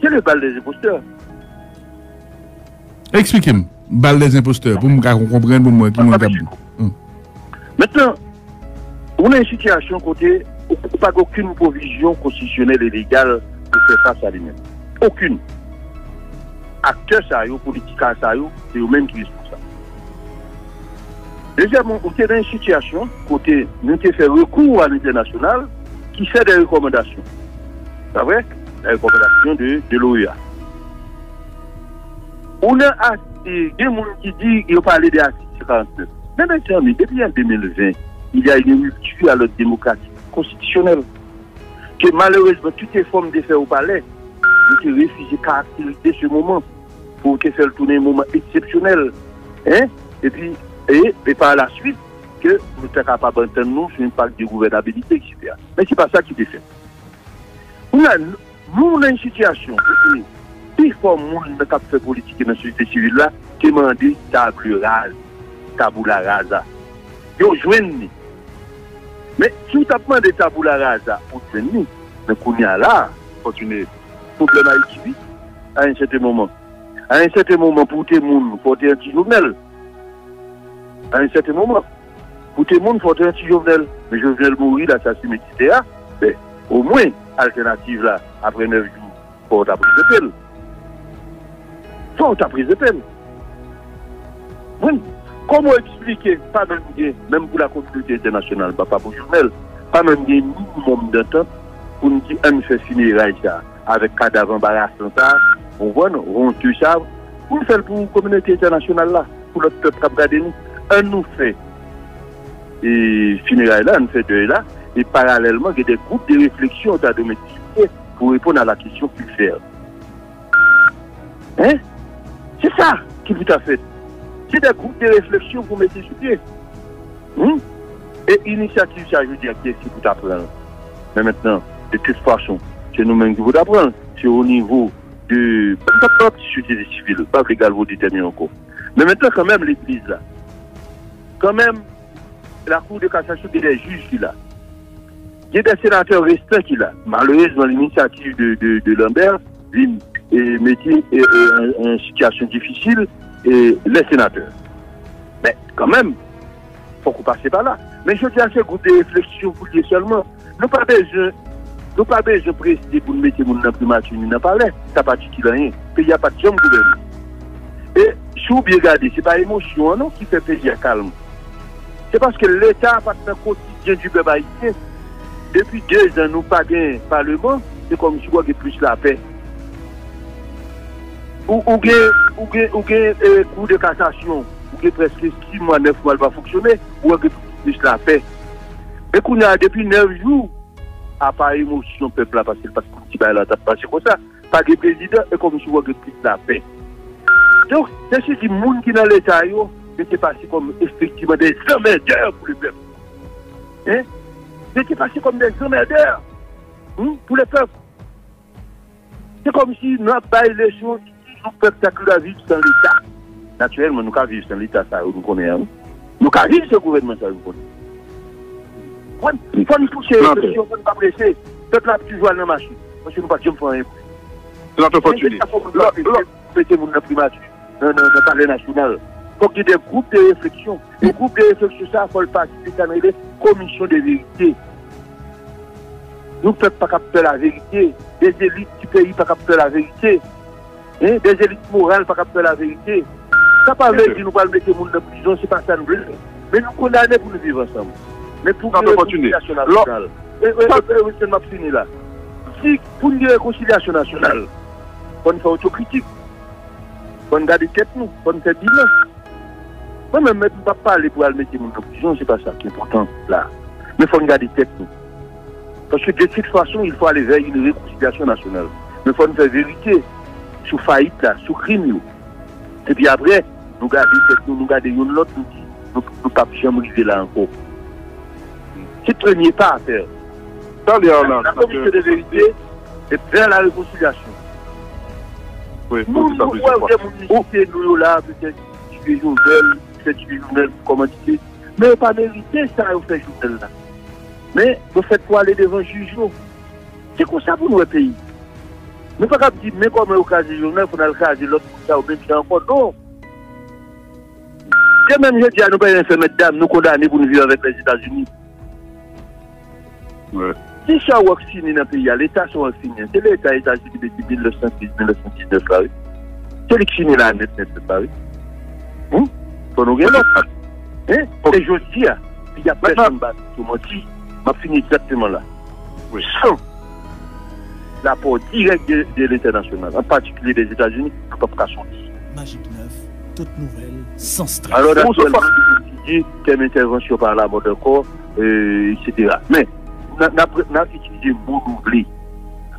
Se le bal des imposteurs. Eksplike m. Bal des imposteurs, pou m ka konprann, pou m wè ki moun k ap. Hmm. Mentnan, ou nan yon sitiyasyon kote ou, ou pa gen okenn pwovizyon konstitisyonèl e legal pou fè fas a li menm. Okenn. Aktè sa yo, politika sa yo, se yo menm ki responsab. Dezyèmman, ou te nan yon sitiyasyon kote nou te fè rekou a lentènasyonal ki fè de rekòmandasyon. Pa vre? La recommandation de, de l'OEA. Ou nan a, e, gen moun ki di yo pale de atik karant nèf. Men mezanmi, depi an de mil ven, il y a une rupture à l'ordre démocratique constitutionnel. Ke malerezman, tout efò m te fè o palè, yo te refize karakterize se moman pou yo te fè l tounen yon moman eksepsyonèl. Hein? Epi, e, e pa la swit, ke nou te kapab antann nou sou yon pak de gouvènabilite, et cetera. Men se pa sa ki te fèt. Kounye a, nou nan yon sitiyasyon kote pifò moun nan k ap fè politik nan sosyete sivil la te mande table rase, tabula rasa. Yo jwenn li. Men si w t ap mande tabula rasa pou w jwenn li, men kounye a la, kontinye. Pwoblèm Ayiti, wi. A yon sèten moman. A yon sèten moman, pou w te moun, fò w te anti Jovenel. A yon sèten moman, pou w te moun, fò w te anti Jovenel. Men Jovenel mouri, l asasen Medisè a. Men, omwen, altènativ la, apre nèf jou, fò w t ap prezante l. Fò w t ap prezante l. Wi. Kòman w eksplike, pa menm gen, menm pou la kominote entènasyonal, pa, pa pou Jovenel, pa menm gen minimòm dantant pou n di ann fè fineray sa avèk kadav anbarasan sa, ou konprann, wonte sa, pou n fè l pou kominote entènasyonal la, pou lòt pèp k ap gade nou. Ann nou fè, e, fineray la, ann fè dèy la, e paralèlman, gen de gwoup de refleksyon ta dwe mete sou pye pou reponn a la kesyon ki fè. Hein? Se sa ki pou ta fèt. Se de gwoup de refleksyon pou mete sou pye. Hmm? E inisyativ sa, jodi a, kiyès ki pou ta pran l? Men mentnan, de tout fason, se nou menm ki pou ta pran l. Se o nivo de, m p ap pale de sosyete sivil, m pa vle galvode tèm yo ankò. Men mentnan, kanmenm, legliz la, kanmenm, la Cour de cassation gen de jij ki la. Gen de senatè restan ki la. Malerezman, l'initiative de, de, de Lambert vin, e, mete, e, e, an, an sitiyasyon difisil, e, les senatè. Men, kanmenm, fòk ou pase pa la. Men jodi a, se gwoup de refleksyon pou l ye sèlman. Nou pa bezwen, nou pa bezwen prese pou n mete moun nan primati ni nan palè. Sa pa itil anyen. Peyi a pa t janm gouvène. E si w byen gade, se pa emosyon an non ki fè peyi a kalm. Se paske Leta pa t nan kotidyen di pèp ayisyen. Depi dezan nou pa gen paleman, se kòmsi w gen plis lapè. Ou, ou gen, ou gen, ou gen, e, kou de kasasyon, ou gen prèske sis mwa, nèf mwa l pa fonksyone, ou gen plis lapè. Men kounye a, depi nèf jou, apa emosyon pèp la, paske l pa t konn ti bagay la t ap pase konsa, pa gen prezidan, e kòmsi w gen plis lapè. Donk, se si di moun ki nan Leta yo, yo te pase kòm efektivman des emmerdeurs pour le peuple. Hein? Yo te pase kòm des emmerdeurs, hmm, pour le peuple. Se kòmsi n ap bay leson ki di nou pèp ta ka viv san Leta. Natirèlman, nou ka viv san Leta sa yo nou konnen an, wi. Nou ka viv san gouvènman sa yo nou konnen. Fò n, fò n pouse refleksyon, fò n pa prese. Pèp la ap toujou al nan mache. Paske nou pa t janm fè anyen pou li. Senatè Fortuné, mete moun nan primati, nan, nan, nan palè nasyonal. Fòk gen de gwoup de refleksyon. E gwoup de refleksyon sa a, fò l patisipe sa n rele komisyon de verite. Nou pèp pa k ap pè laverite. De elit di peyi pa k ap pè laverite. Hein? De elit moral pa k ap pè laverite. Sa pa vle di nou pral mete moun nan prizon, se pa sa n vle. Men nou kondane pou nou viv ansanm. Men pou gen rekonsilyasyon nasyonal. E, e, e, e, e, m ap fini la. Si pou n gen rekonsilyasyon nasyonal, fò n fè otokritik. Fò n gade tèt nou, fò n fè bilan. Mwen menm, m p ap pale pou al mete moun nan prizon, se pa sa ki enpòtan la. Men fò n gade tèt nou. Paske de tout fason, il faut aller vers une réconciliation nationale. Men fò n fè verite sou fayit la, sou krim yo. Epi apre, nou gade tèt nou, nou gade youn lòt, nou di, nou, nou p ap janm rive la ankò. Se premye pa a fè. Talè a la, la komisyon de verite e vers la réconciliation. Wi, pou di sa plis fwa. Moun nou wè gen moun ki site nou yo la, petèt ki tiye Jovenel, petèt ki tiye Jovenel pou kòmandite. Men yo pa merite sa yo fè Jovenel la. Men yo fèt pou ale devan jij yo. Se konsa pou nou wè peyi. Nou pa kab di, men kòman yo kraze Jovenel, fò n al kraze lòt moun sa yo menm jan ankò. Non. Se menm jodi a, nou pa gen fè mèt dam, nou kondane pou nou viv avèk Lèzetazini. Wi. Si Sawòks fini nan peyi a, leta Sawòks fini an, se leta Etazini depi mil nèf san kenz, mil nèf san diznèf la, wi. Se li ki fini la nèt, nèt, nèt la, wi. Hum? Fò nou gen lòt. Hein? E jodi a, si y ap fè chanm bati sou manti, m ap fini egzakteman la. San lapò dirèk de, de lentènasyonal, an patikilye Dèzetazini, nou p ap ka soti. Magik nèf, tout nouvèl, san strès. Alò, aktyèlman, nou etidye tèm entèvansyon pa lamòd ankò, e, etsetera. Men, n a, n a, n a itilize mo nou vle.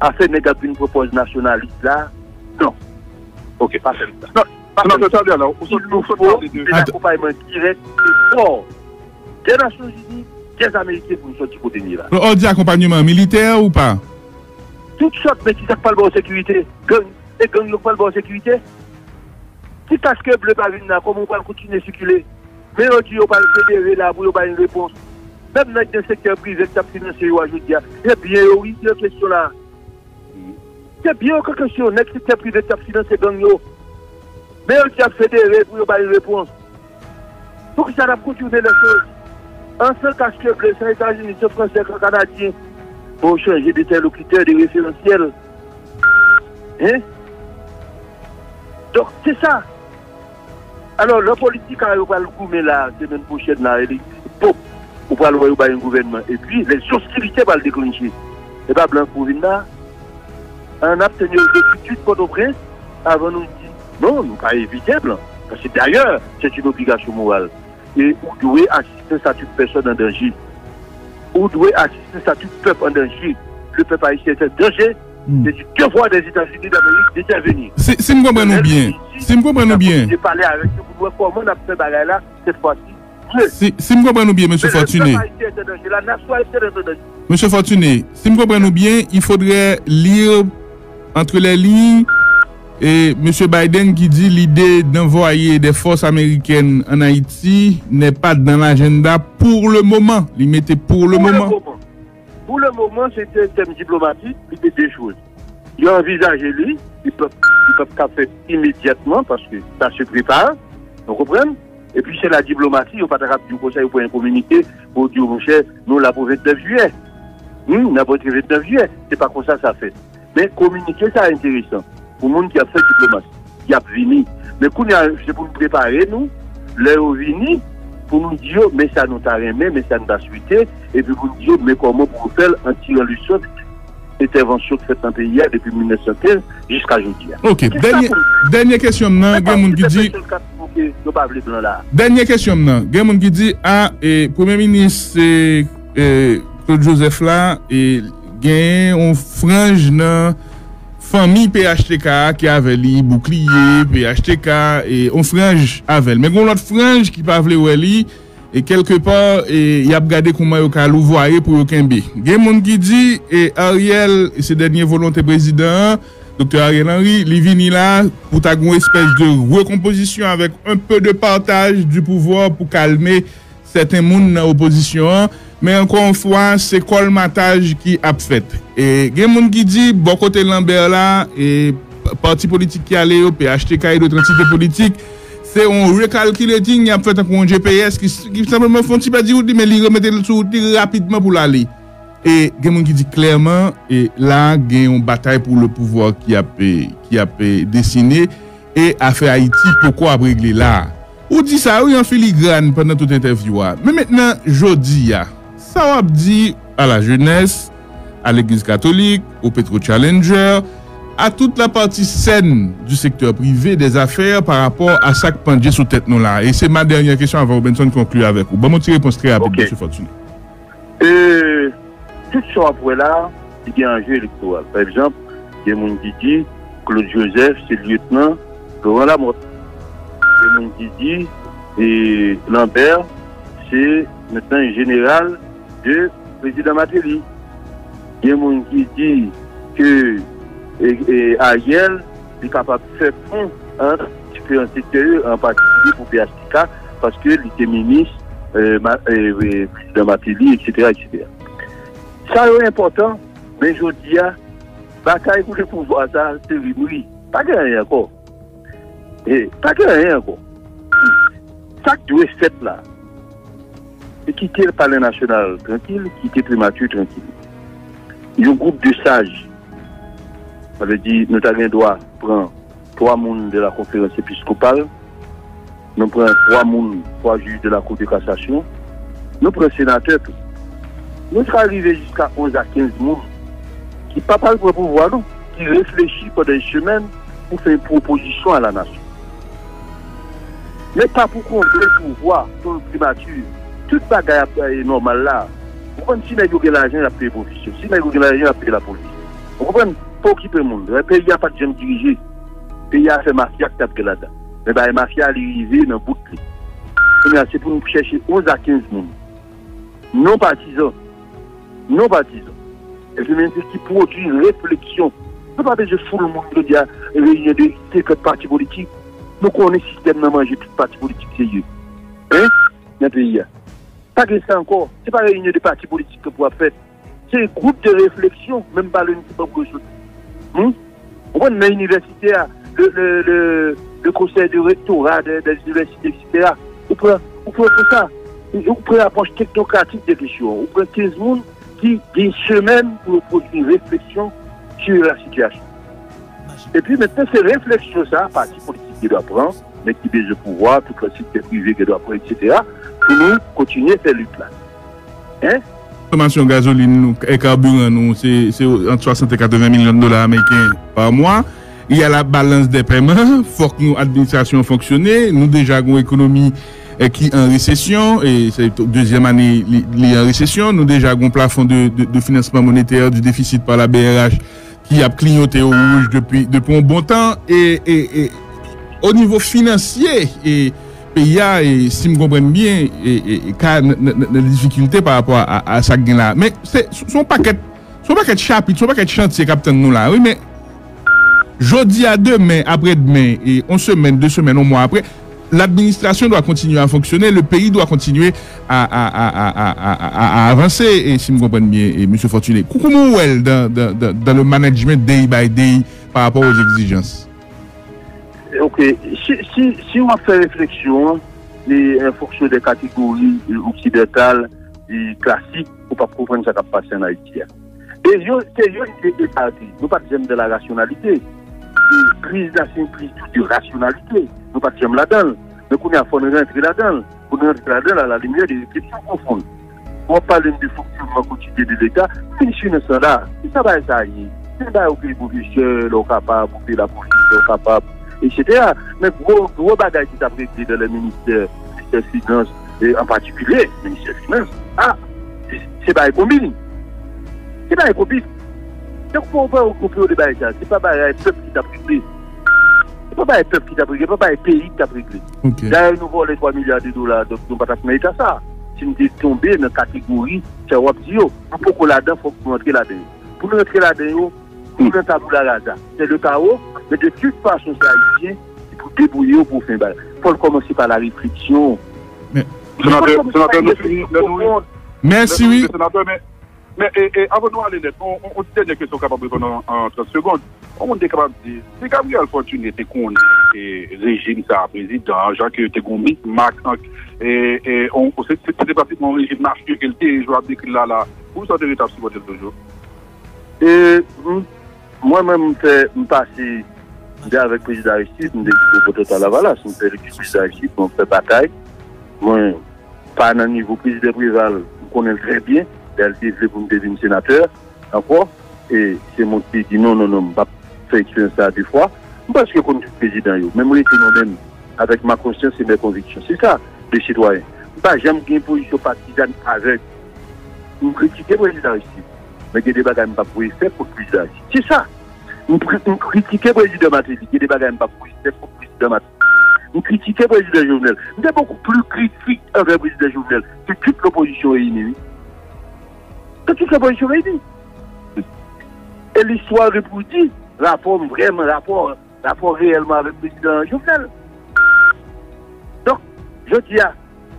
Afè nèg ap vin pran pòz nasyonalis la, non. Ok, pa fè m sa. Non, pa fè m sa. Tande la, ou sot, ou sot pale de, de akonpayman dirèk e fò dè Nasyonzini, dè Ameriken pou nou sòti kote n ye la. Lè w di akonpayman militè ou pa? Tout sòt, men ki sa k pral ba w sekirite? Gang, e gang yo k pral ba w sekirite? Si kask ble pa vin la, kòman w pral kontinye sikile? Men yo di yo pral federe la pou yo bay yon repons. Menm nèg nan sektè prive k t ap finanse yo a jodi a, se byen yo wi ki an kesyon la. Se byen yo k an kesyon, nèg sektè prive k t ap finanse gang yo. Men yo di y ap federe pou yo bay repons. Poukisa n ap kontoune lèchoz? An san kask ble, san Etazini, san Fransè, san Kanadyen. Fò w chanje de entèlokitè, de referansyèl. Hein? Donk, se sa. Alò, lè politika yo pral goumen la, semèn pwochèn la, e li, pop, ou pral wè yo bay yon gouvènman. Epi, lè ostilite pral deklanche. E pa blan pou vin la. Ann ap tann yo rive tousuit Pòtoprens, avan nou di, non, nou ka evite blan. Paske dayè, se yon obligasyon moral. E ou dwe asistans a tout pèsòn an danje. Ou dwe asistans a tout pèp an danje. Le pèp ayisyen est en danger. Hmm. Se du devoir des États-Unis d'Amérique d'intervenir. Si, si m konprann ou byen, si m konprann ou byen. N ap pale avèk yo pou n wè kòman n ap fè bagay la, cette fois-ci, mieux. Si, si m konprann ou byen, mesye Fortuné. Le peuple haïtien est en danger, la nation haïtienne est en danger. Mesye Fortuné, si m konprann ou byen, il faudrait lire entre les lignes, et mesye Biden qui dit l'idée d'envoyer des forces américaines en Haïti n'est pas dans l'agenda pour le moment. Li mete pour le moment. Pour le moment. Pou le moman, se te tèm diplomatik, li te de choz. Yo anvizaje li, li p ap, li p ap ka fèt imedyatman, paske sa se prepare, nou konprann? Epi se la diplomasi, yo pa ta kab di w konsa, yo pran yon kominike pou yo di w, monchè, nou la pou vennèf jiyè. Hmm, n ap rantre vennèf jiyè. Se pa konsa sa fèt. Men kominike sa enteresan pou moun ki ap fè diplomasi, ki ap vini. Men kounye a, se pou n prepare nou, lè yo vini, pou nou di yo, men sa nou ta renmen, men sa nou ta swete, epi pou nou di yo, men kòman pou yo fè l an tiran leson de entèvansyon k fèt nan peyi a depi mil nèf san kenz jiska jodi a. Ok, dènye, dènye kesyon m nan, gen moun ki di, yo pa vle blan la. Dènye kesyon m nan, gen moun ki di, a, e, premye minis, e, e, Claude Joseph la, e, gen yon franj nan fanmi P H T K a ki avè li, boukliye, P H T K, e, yon franj avè l. Men gen yon lòt franj ki pa vle wè li, e kèlkepa, e, y ap gade kòman yo ka louvwaye pou yo kenbe. Gen moun ki di, e, Ariel, se dènye volonte prezidan an, Doktè Ariel Henry, li vini la pou ta gen yon espès de rekonpozisyon avèk un peu de partage du pouvoir pou kalme sèten moun nan opozisyon an, men ankò yon fwa, se kòlmataj ki ap fèt. E gen moun ki di, bò kote Lambert la, e p-, pati politik ki ale yo, P H T K e dòt antite politik, se yon recalculating y ap fè tankou yon G P S ki, ki senpleman fè yon ti pèdi wout li, men li remete l sou wout li rapidman pou l ale. E gen moun ki di klèman, e la, gen yon batay pou le pouvwa ki ap, e, ki ap, e, desine, e afè Ayiti poko ap regle la. Ou di sa, wi, an filigran pandan tout entèvyou a. Men mentnan, jodi a, sa w ap di à la jeunesse, à l'église catholique, au Petro Challenger, à toute la partie saine du secteur privé des affaires par rapport à sa k pandje sou tèt nou la? E se ma dènyè kesyon avan Robenson konkli avèk ou. Ban m yon ti repons trè rapid, mesye Fortuné. E tout sa w ap wè la, li gen anje elektoral. Pa egzanp, gen moun ki di Claude Joseph se lyetnan Laurent Lamothe. Gen moun ki di, e, Lambert se mentnan jeneral de prezidan Martelly. Gen moun ki di ke, e, e, Ariel li kapab fè pon ant diferan sektè yo, an patikilye pou P H T K, paske li te minis, e, ma-, e, e, prezidan Martelly, etsetera, etsetera. Sa yo enpòtan, men jodi a, batay pou le pouvwa sa, se rimri. Pa gen anyen ankò. E, pa gen anyen ankò. Sa k dwe fèt la, se kite Palè Nasyonal trankil, kite Primati trankil. Yon gwoup de saj, sa vle di, nou ta gen dwa pran twa moun de la Conférence Épiscopale, Nou pran twa moun, twa jij de la Cour de cassation. Nou pran senatè tou. Nou ka rive jiska onz a kenz moun ki pa pral pran pouvwa, non, ki reflechi pandan yon semèn pou fè yon pwopozisyon a la nasyon. Men pa pou konble pouvwa, pou primati, tout bagay ap e, nòmal la. Ou konprann, si nèg yo gen lajan, y ap peye pwofesè. Si nèg yo gen lajan, y ap peye lapolis. Ou konprann? Pa okipe moun. Lè peyi a pa t janm dirije, peyi a se mafya ki t ap gen ladan. Men bagay mafya, li rive nan bout li. Kounye a, se pou nou chèche onz a kenz moun. Non patizan. Non patizan. Epi menm ki pwodui refleksyon. Nou pa bezwen foul moun jodi a, reyinyon de senkant pati politik. Nou konnen sistèm nan manje tout pati politik serye. Hein? Nan peyi a. Pa gen sa ankò. Se pa reyinyon de pati politik ke pou ap fèt. Se gwoup de refleksyon, menm pa lè n ki ban pou yo soti. Hmm? Ou konn nan inivèsite a, le, le, le, le conseil de rectorat des, des universités, et cetera. Ou pran, ou pran pou sa. Ou pran apwòch teknokratik de kesyon. Ou pran kenz moun ki gen semèn pou yo pwodui refleksyon sur la situation. Epi mentnan, se refleksyon sa, pati politik gen dwa pran, nèg ki bezwen pouvwa, tout lòt sektè prive gen dwa pran, et cetera, pou nou kontinye fè lit la. Hein? Konsomasyon gazolin nou, e kabiran nou, se, se ant swasant e katreven milyon dola ameriken pa mwa. Il y a la balance des paiements, fòk nou administrasyon fonksyone, nou deja gon ekonomi e ki an resesyon, e se dezyèm ane li, li an resesyon, nou deja gon plafon de, de, de finansman monetè du déficit par la B R H ki ap kliyote o wouj depi, depi yon bon tan, e, e, e o nivo finansye, e peyi a, e si m konprann byen, e, e, e ka nan, nan, nan, nan difikilte pa rapò a, a, a sa k gen la. Men se, se yon pakèt, se yon pakèt chapit, se yon pakèt chantye k ap tann nou la, wi, men jodi a, demen, aprè demen, e yon semèn, de semèn, yon mwa aprè, ladministrasyon dwa kontinye a fonksyone, le peyi dwa kontinye a, a, a, a, a, a, a, a avanse, e si m konprann byen, e mesye Fortuné. Kou-, kouman w wè l dans, dans, dans, dans le management day by day pa rapò aux exigences? Ok, si, si, si w ap fè refleksyon an, e, an fonksyon de kategori, e, oksidantal, e, klasik, ou p ap konprann sa k ap pase ann Ayiti a. E yo, se yo ki te etalte. Nou pa t janm dans la rationalité. E kriz la, se yon kriz tou de rasyonalite. Nou pa t janm ladan l. Men kounye a, fò n rantre ladan l. Pou n rantre ladan l, à la lumière de réflexions profondes. W ap pale m de fonksyonman kotidyen de Leta, minis finans lan la, ki sa bagay sa ye? Se bagay yo peye pwofesè, lè w kapab, ou peye lapolis, lè w kapab, et cetera. Men gwo, gwo bagay ki t ap regle dans les ministères, ministè finans, e an patikilye, ministè finans, a, se, se bagay konbin. Se bagay konbin. Donk, fò w pa okipe w de bagay sa. Se pa bagay pèp ki t ap regle. Se pa bagay pèp ki t ap regle, se pa bagay peyi ki t ap regle. Ok. Dayè, nou vòlè twa milya de dola, donk nou pa t ap nan eta sa. Si n te tonbe nan kategori sa w ap di yo, nou poko ladan, fòk nou antre ladan yo. Pou nou antre ladan yo, nou nan tabula rasa. Se le kawo, men de tout fason, se Ayisyen ki pou debouye yo pou fè bagay. Fò l kòmanse pa la refleksyon. Men, Senatè, senatè, nou fini, lè nou, pwofon. Mèsi, wi. Senatè, men, men, e, e, avan nou ale nèt, on, on, on ti dènye kesyon kapab reponn an, an trant segonn. On moun te kapab di, si Gabriel Fortuné te konnen, e, rejim sa a, prezidan, jan ke te gon mismak ant, e, e, on, se, se, se te pratikman yon rejim mafye ke l te ye, jan w ap dekri l la, la, poukisa w te rete ap sipòte l toujou? E, m, mwen menm, m fè, m pase, m te avèk prezidan Aristide, m te kite Pòtotal Lavalas, m fè lekòl prezidan Aristide, mwen fè batay. Mwen pa nan nivo prezidan Preval, m konnen l trè byen, lè l te vle pou m te vin senatè ankò, e se mwen ki te di non, non, non, m p ap fè eksperyans sa a de fwa. M prèske konn tout prezidan yo, men m rete mwen menm, avec ma conscience et mes convictions. Se sa, de sitwayen. M pa janm gen pozisyon patizàn avèg. M kritike prezidan Aristide, men gen de bagay m p ap voye fè kont prezidan Aristide. Se sa. M pri-, m kritike prezidan Martelly, gen de bagay m p ap voye fè kont prezidan Martelly. M kritike prezidan Jovenel. M te bokou pli kritik anvè prezidan Jovenel ke tout lopozisyon reyini, wi. Ke tout lopozisyon reyini. E listwa repwodui rapò m vrèman, rapò rapò reyèlman avèk prezidan Jovenel. Donk, jodi a,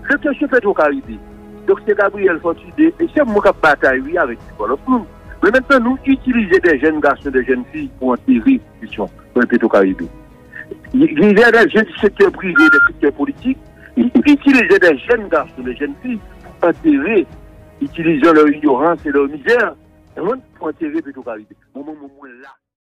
se kesyon Petro Karibe. Donk, se Gabriel Fortuné, e se mwen k ap batay, wi, avèk nenpòt lòt moun. Men mentnan, nou itilize de jèn gason, de jèn fi pou antere kesyon Petro Karibe. Li, li gen de jèn sektè prive, de sektè politik, li itilize de jèn gason, de jèn fi pou antere, itilizan lè ignorans e lè mizè, pou antere Petro Karibe. Mwen, mwen, mwen, mwen la.